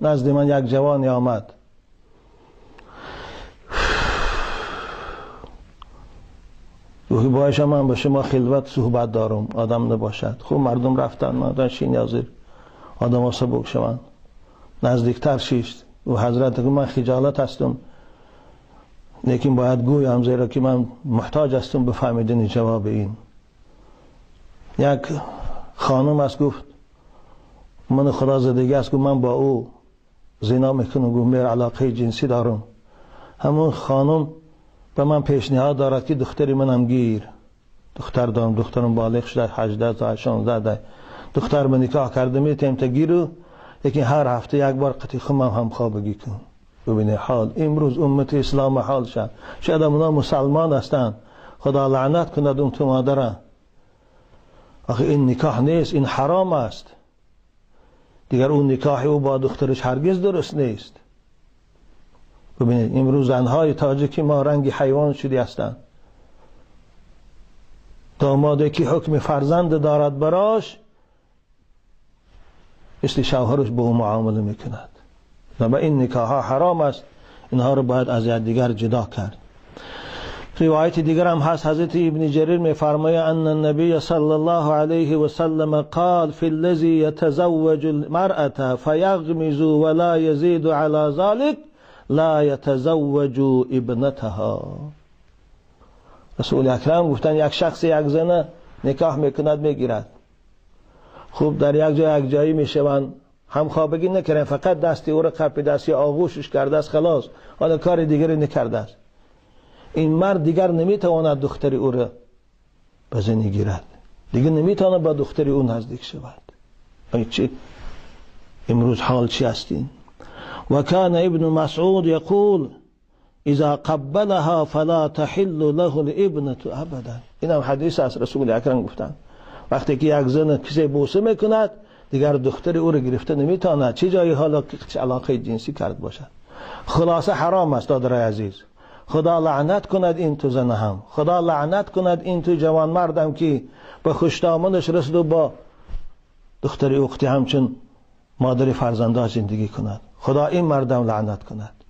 نزد من یک جوانی آمد، گفت باشه من با شما خلوت صحبت دارم، آدم نباشد. خب مردم رفتن، مردم شین حاضر آدم ها سبک شوند، نزدیکتر شیشت. و حضرت گفت من خجالت هستم، لیکن باید گویم زیرا که من محتاج هستم به فهمیدن جواب این. یک خانم است، گفت من خدا زدگی است، گفت من با او زنا میکنم، گفت من علاقه جنسی دارم. همون خانم به من پیشنهاد دارد که دختری منم گیر، دختر دارم، دخترم بالغ شده 18 تا 16 ده، دختر من نکاح کرده میتیم تا گیرو، لیکن هر هفته یک بار قطعی خمم هم خوابگی کن. ببینه حال امروز امت اسلام حال شد، شاید اونا مسلمان هستند، خدا لعنت کند اون تو مادره. آخه این نکاح نیست، این حرام است. دیگر اون نکاح او با دخترش هرگز درست نیست. ببینید امروز زنهای تاجیکی ما رنگ حیوان شدی هستند. داماده که حکم فرزند دارد براش، مثل شوهرش به او معامله میکند. و این نکاح ها حرام است، اینها رو باید از یکدیگر جدا کرد. روایت دیگر هم هست، حضرت ابن جریر میفرماید ان النبی صلی الله علیه و سلم قال فی الذی یتزوج المرأة فیغمز ولا یزید علی ذلك لا یتزوج ابنتها. رسول اکرم گفتن یک شخص یک زن نکاح میکند میگیرد، خوب در یک جای یک جایی میشوند، هم خوابگی نکردن، فقط دستی او را قپیده است یا آغوشش کرده است، خلاص، حالا کار دیگری نکرده است. این مرد دیگر نمیتواند دختری او را به زنی گیرد، دیگر نمیتواند با دختری او نزدیک شود. این چی امروز حال چی هستین؟ و کان ابن مسعود یقول اذا قبلها فلا تحل له الابنة ابدا. این هم حدیث از رسول اکرم گفتن وقتی که یک زن کسی بوسه میکند دیگر دختری او را گرفته نمیتواند، چه جایی حالا چه علاقه جنسی کرد باشد. خلاصه حرام است دادرای عزیز. خدا لعنت کند این تو زن هم، خدا لعنت کند این تو جوان مردم که به خوشدامنش رسید و با دختری اختی همچون مادر فرزنده زندگی کند. خدا این مردم لعنت کند.